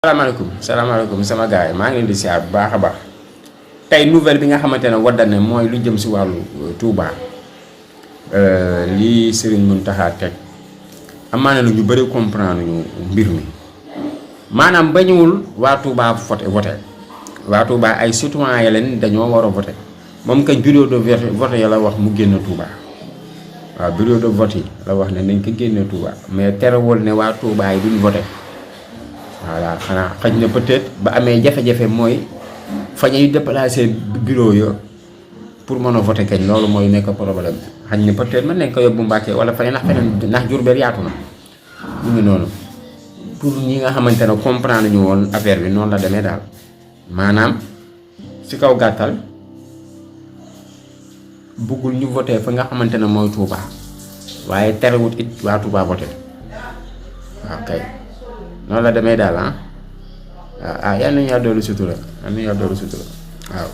salaamaaleykum sama gars yi maa ngi leen di siyaar bu baax a baax tey nouvelle bi nga xamante ne wadda ne mooy lu jëm si wàllu Touba lii Serigne Mountakha teg amaana lu ñu bëri comprendre ñu mbir mi maanaam bañuwul waa Touba voté waa Touba ay citoyen leen dañoo war a voté moom kañ bureau de vote ya la wax mu génn Touba waaw bureau de vote yi la wax ne nañ ko génne Touba mais terewul ne waa Touba yi duñ voté. voilà xanaa xëj na peut-être ba amee jafe-jafe mooy fa ñuy déplacer bureau yo pour mën a voter kañ loolu mooy nekk problème xëj na peut-être mën nañ ko yóbbu Mbàkke wala feneen ndax Jurbel yaatu na mu ngi noonu pour ñi nga xamante ne comprendre ñu woon affaire bi noonu la demee daal maanaam ci kaw gàttal bëggul ñu voter fa nga xamante ne mooy Touba waaye terewut it waa Touba voter waaw kay. noonu la demee daal yal nañu yàlla doolu sutura waaw.